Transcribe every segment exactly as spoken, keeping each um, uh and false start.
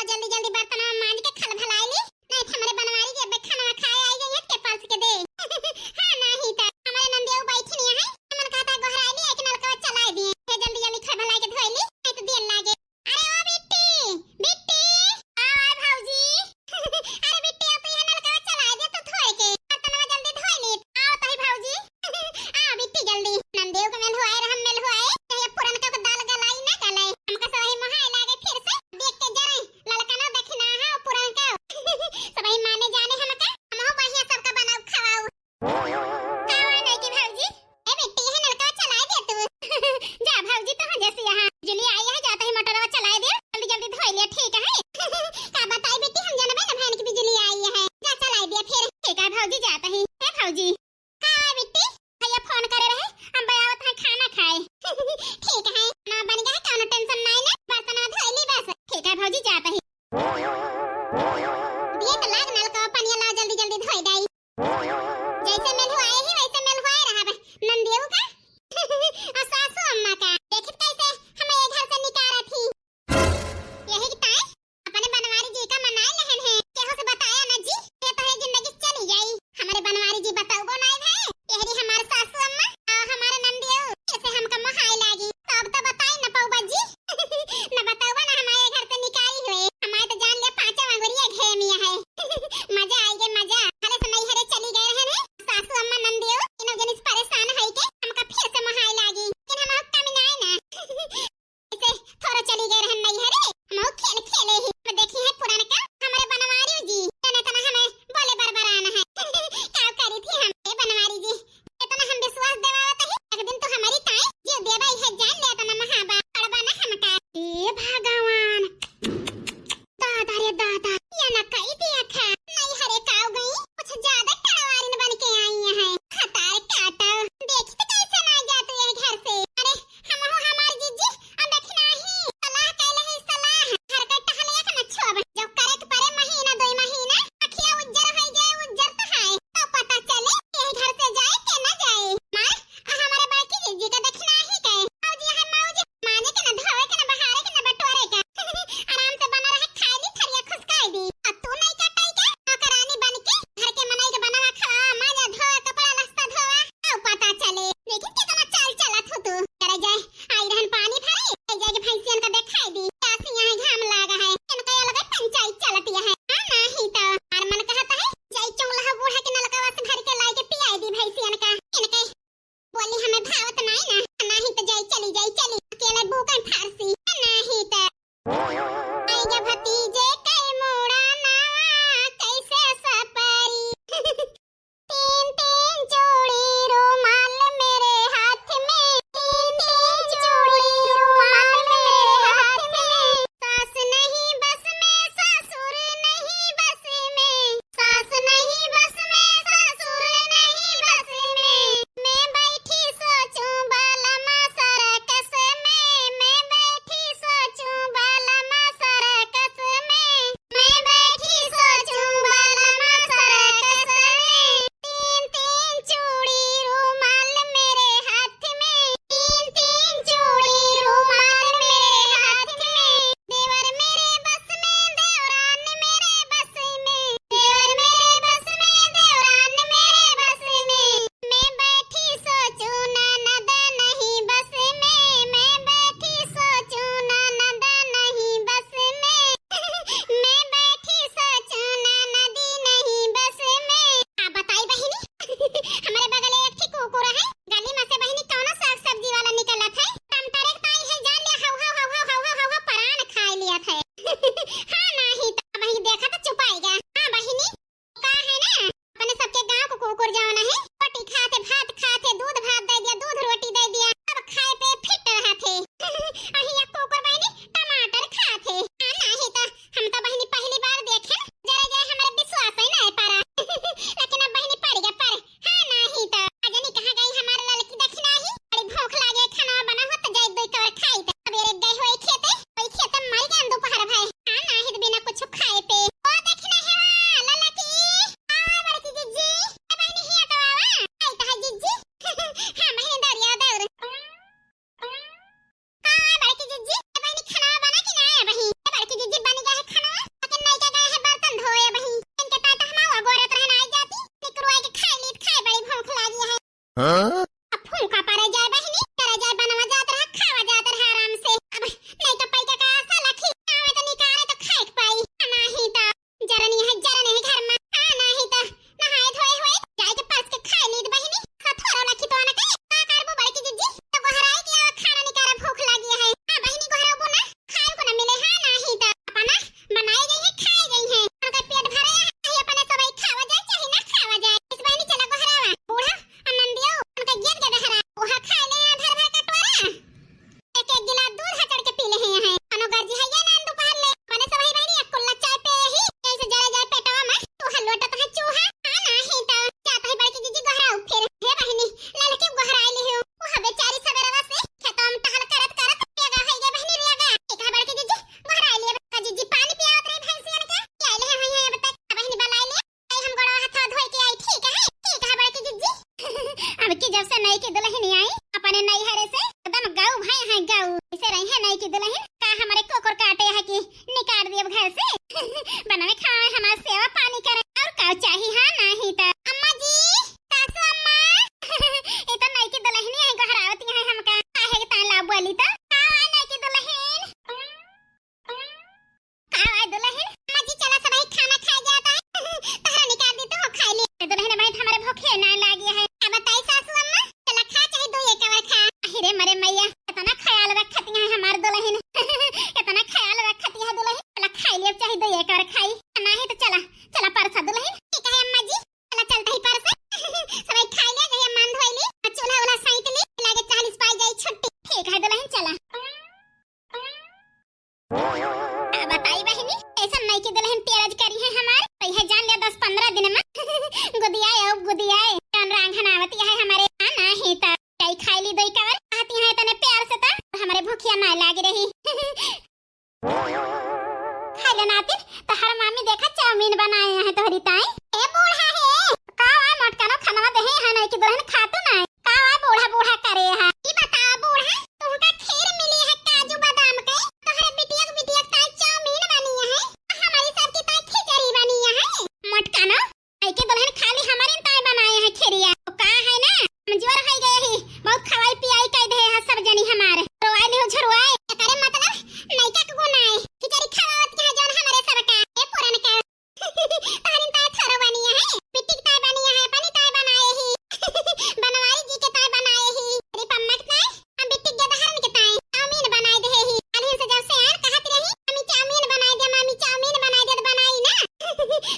जल्दी जल्दी बर्तनवा मांज के खल भलाई ली, नहीं तो हमरे बनवारी जी अबे खाना खाए आई गई है के पलस के दे। हाँ, नहीं तो हमरे नंदियो बैठी नहीं है, मन कहता गोहराई ली, एक नलकवा चलाई दिए, हे जल्दी जल्दी खल भलाई के धोई ली, नहीं तो देर लागे। अरे ओ बिट्टी, बिट्टी, आओ, आओ भौजी। अरे बिट्टी, अब तो ये नलकवा चलाई दे तो धोए के, बर्तनवा जल्दी धोई ली। आओ तही भौजी। आ बिट्टी जल्दी, नंदियो के मेल हुआए, रहम मेल हुआए, ये पुरनका के दाल गलाई ना गलाई, हमका सब ही मोहाए लागे फिर से, देख के जरे, ललका ना देखी ना, हाँ, पुरनका। सब ही माने जाने हमका, हमहू बढ़िया सबका बनाऊ खवाऊ। का हुआ नहीं की भौजी? ए बिट्टी, ये नलका चलाई दे तू। जा भौजी, तो जैसे यहाँ बिजली आई है, जाता ही मोटरवा चलाई दे, जल्दी जल्दी धोई ले, ठीक है? का बताई बिट्टी, हम जानबे ना भैन की बिजली आई है, जा चलाई दे फिर। ठीक है भौजी, जाता ही। ए भौजी, का है बिट्टी? भैया फोन करे रहे, हम आवत है खाना खाए। ठीक है, ना बन गया है, कौनो टेंशन नहीं ना, बर्तन धोई ली बस। ठीक है भौजी, जाता ही। दिए तो लाग नलका पनिया ला, जल्दी जल्दी धोई दाई। जैसे मेल हुआ ही वैसे मेल हुआ रहा बे, नंदियो का और सासू अम्मा का। देखित कैसे हमें ये घर से निकारा थी। यही की ताई अपने बनवारी जी का मनाए लहन है, केहू से बताया ना जी, ये तो है जिंदगी चली जाई। हमारे बनवारी जी बताओ नाई भाई, यही हमारे सासू अम्मा और हमारे नंदियो, ऐसे हमका मोहाई लागी, तो अब तो बताई ना पौबा जी। न बतावा ना हमारे घर से निकाली हुए, हमारे तो जान ले पांचों अंगुरिया घेमिया है। मजा आई गए मजा, भले से नैहरे चली गए रहे ने, सासू अम्मा नंदियो, तीनों जनिस परेशान है के हमका फिर से मोहाई लागी, लेकिन हम कमी ना है ना। इसे थोड़ा चली गए रहन नैहरे, हम खेल खेले ही। अब देखी है पुरान का हमारे बनवारी जी, तने तना हमें बोले बरबरान है। का करी थी हम, ए बनवारी जी, इतना हम विश्वास देवावत ही, एक दिन तो हमारी ताई जी देवा है जान ले तना महाबा, पड़बा ना हमका। ए भगवान, दादा रे दादा, ये ना कही दिया था, नैहरे काव गई, कुछ ज्यादा टड़वारिन बन के आई है। खतार काटा, देखी तो कैसे ना जातू ये घर से। अरे, हमहू हमार जीजी, अब देखी नाही, सलाह कैले है सलाह, घर के टहले एक न छुअब, जब करे के परे महीना, दो महीना, अखिया उज्जर होई जाए, उज्जर तो है, तो पता चले, ये घर से जाए के ना जाए। मार, आ हमारे बड़की जीजी का देखी नाही के, मौजी है मौजी, माने के ना, धोवे के ना, बहारे के ना, बटोरे के। आराम से बना रहे, खाए ली, थरिया खुसकाई दी। अब तू नहीं कटाई के, नौकरानी बन के, घर के मनई के बनावा, खावा, माजा, धोवा, कपड़ा लत्ता धोवा, अब पता चले। देखी कितना चाल चलत हो तू। करे जाए, आई रहन पानी भरे, ले जाके भैंसियन का देखाई दी। प्यासी यहाँ घाम लागा है, इनका ये लगे पंचायत चलती है। हाँ, नाही तो, हमार मन कहता है, जाई चुंगला बूढ़ा के नलकवा से भर के लाई के पियाई दी भैंसियन का। इनके बोली हमें भावत नाई ना, नाही तो जाई चली, जाई चली, अकेले भूखन फारसी, नाही तो। आई गे भतीजे कई मूड़ा नावा, कैसे सपरी। तीन तीन चूड़ी रुमाल मेरे हाथ में, तीन तीन चूड़ी रुमाल मेरे हाथ में। सास नहीं बस में, ससुर नहीं बस में, सास नहीं बस में, ससुर नहीं बस में। मैं बैठी सोचूं बालमा सर्कस में, मैं बैठी सोचूं बालमा सर्कस में, मैं बैठी सोचूं बालमा सर्कस में। तीन तीन चूड़ी रुमाल मेरे हाथ में, तीन तीन चूड़ी रुमाल मेरे हाथ में। देवर मेरे बस में, देवरान मेरे बस में, देवर मेरे बस में, देवरान मेरे बस में। मैं बैठी सोचूं ननद नहीं बस में, मैं बैठी सोचूं ननद नहीं बस में, मैं बैठी सोचूं ननदी नहीं बस में। आ बताई बहिनी, हमारे बगले एक ठे कुकुर है, गली में से बहिनी कौनो साग सब्जी वाला निकलत है, टमाटर एक ताई है, जान ले, हौ, हौ, परान खाए लियत है। हाँ, नाही तो वही देखा तो चुपाई गया। हाँ बहिनी, का है ना, अपने सबके गांव को कुकुर जौन है, रोटी खाते, भात खाते, दूध भात दे दिया, दूध रोटी दे दिया, अब खाए पे फिट रहा थे। अही या कुकुर बहिनी टमाटर खाते। हाँ, नाही तो हम तो बहिनी पहली बार देखे, जरा जाए हमारे विश्वास ही ना है पारा। लेकिन अब बहिनी पड़ गया पर, हाँ, नाही तो अजनी कहाँ गई हमारे लड़की दखिना ही, बड़ी भूख लागे, खाना बना हो तो जाए दो कवर खाई तो। अब ये गए हुए खेते, कोई खेते मर गए दोपहर भाई। हाँ, नाही एक चाहे दो एक और खाई, नाही तो चला, चला परसा दुलहिन। ठीक है अम्मा जी, चला चलता ही परसा। सबही खाई ले, जहिया मान धोई ली, चूल्हा उल्हा सैंत ली, लागे चालीस पाई जाई छुट्टी। ठीक है दुलहिन, चला। आ बताई बहिनी, ऐसा नइकी दुलहिन तेरज करी है हमार, तो यह जान लिया दस पन्द्रह दिन में गुदियाए, अब गुदियाए। जौन रांघन आवती है हमारे, आ नाही तो कई खाई ली दोई कवर, कहती है इतने प्यार से तो हमारे भूखिया ना लागी रही। खाई ले नातिन, तोहर मामी देखा चाउमीन बनाए हैं तोहरी ताई। ए बूढ़ा है, का हुआ मोटकनो, खनवा देहे है नइकी दुलहिन खातू ना। का हुआ बूढ़ा बूढ़ा करे है? ई बताओ बूढ़ा, तुमका खीर मिली है काजू बादाम के, तोहरे बिटिया के बिटिया के ताई चाउमीन बनी है, हमारी सबकी ताई खिचड़ी बनी है। मोटकनो, नइकी दुलहिन खाली हमरे ताई बनाए है खीरिया। तो का है ना, कमजोर हो गए ही, बहुत खवाई पियाई कह दे है सब जनी हमारे। रोवाई लिहो झुरवाई। एकरे मतलब नइका के गुनाए। खिचड़ी खवावत के है जौन हमरे सबका। ए पुरनका। तहरिन ताई थोरो बनिया है, बिट्टी के ताई बनिया है, अपनी ताई बनाए ही। बनवारी जी के ताई बनाए ही। तेरी पम्मा के ताई, हम बिट्टी के दहरन के ताई। चाउमीन बनाए दे ही। काल्हिन से जब से आन कहत रही, "मम्मी चाउमीन बनाए दे, मम्मी चाउमीन बनाए दे," तो बनाई ना।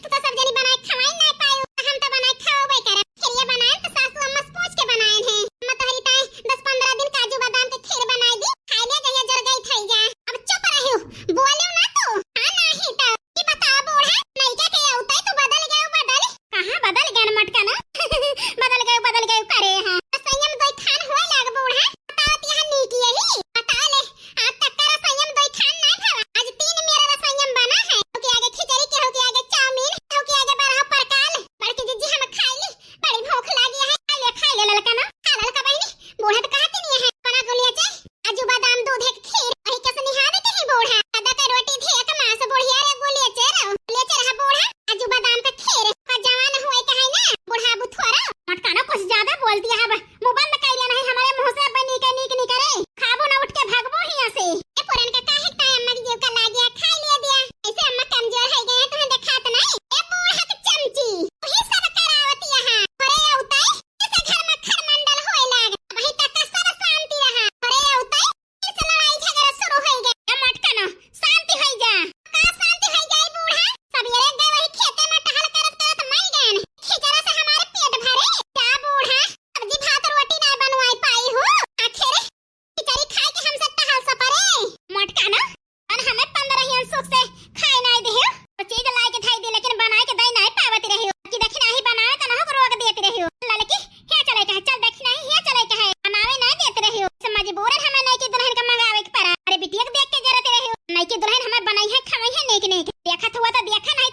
तू तो सब जनी बनाए खवाई ना पायो, तो हम तो बनाए खवाबे करब। खीरिया बनाए तो सासू अम्मा से पूछ के बनाए हैं। अम्मा तोहरी ताई दस पन्द्रह दिन काजू बादाम के खीर बनाए दी, खाई ले जहिया जर गई थई जा। अब चुप रहियो, बोलियो ना तू। हाँ नाही तो। ई बताओ बूढ़ा, नइका के अउते तू बदल गयो, बदल। कहाँ बदल गए मोटकनो? बदल गयो, बदल गयो करे है। संयम दोई खान हुए लाग बूढ़ा। बताओ ती यहाँ नीक यही। बताओ ले, आज तक का संयम दोई खान ना भवा। आज तीन मेरा संयम बना है। केहू के आगे खिचड़ी, केहू के आगे चाउमीन, केहू के आगे बरहा परकाल। बड़की जीजी हम खाई ली, बड़ी भूख लागी है। खा ले, खा ले ललका ना। खा ललका बहिनी, बूढ़ा तो कहती नहीं है। बना गोलिया चाय। काजू बादाम दूध एक खीर, वही के सनिहा दे कहीं बूढ़ा। आदा का रोटी धे एक मांस, बुढ़िया रे गोलिया चेरो। गोलिया चेरा बूढ़ा, काजू बादाम का खीर। का जवान हुए कहे ना, बूढ़ा बुथुआरा। मोटकनो कुछ ज्यादा बोलती है अब। मुंह बंद कर लेना है हमारे मुंह से, अब नीके नीक नी करे। खाबो ना उठ के भागबो हियां से। ए पुरनका काहे ताई अम्मा के जीव का लागिया, खाई लिया दिया। ऐसे अम्मा कमजोर हो गए हैं, तुम्हें देखात नहीं। ए बूढ़ा के चमची, वही सब करावती यहाँ। अरे अउते ऐसे घर में खरमंडल होए लाग। वही तक का सब शांति रहा। अरे अउते इस लड़ाई झगड़ा शुरू होई गया। ए मोटकनो, शांति होई जा। का शांति होई जाई बूढ़ा? सबेरे गए वही खेते में टहल करत करत मर गए। खिचड़ा से हमारे पेट भरे? का बूढ़ा, सब्जी भात रोटी ना बनवाई पाई हो? आखिर खिचड़ी खाए के हमसे टहल सपरे। मोटकनो, अन हमें पन्द्रह हियन सुख से खाए नाई देहियो। और चीज लाए के धाई दे, लेकिन बनाए के दाई नाई पावत रहियो। कि देखी नाही बनाए त नहो को रोक देत रहियो। ललकी, हिया चले कहे, चल देखी नाही, हिया चले कहे, बनावे नाई देत रहियो। से मजबूरन हमें नइकी दुलहिन का मंगावे के परा। अरे बिटिया के देख के जरत रहियो। नइकी दुलहिन हमें बनाई है, खवाई है नीक नीक। देखत हुआ तो देखा, नाही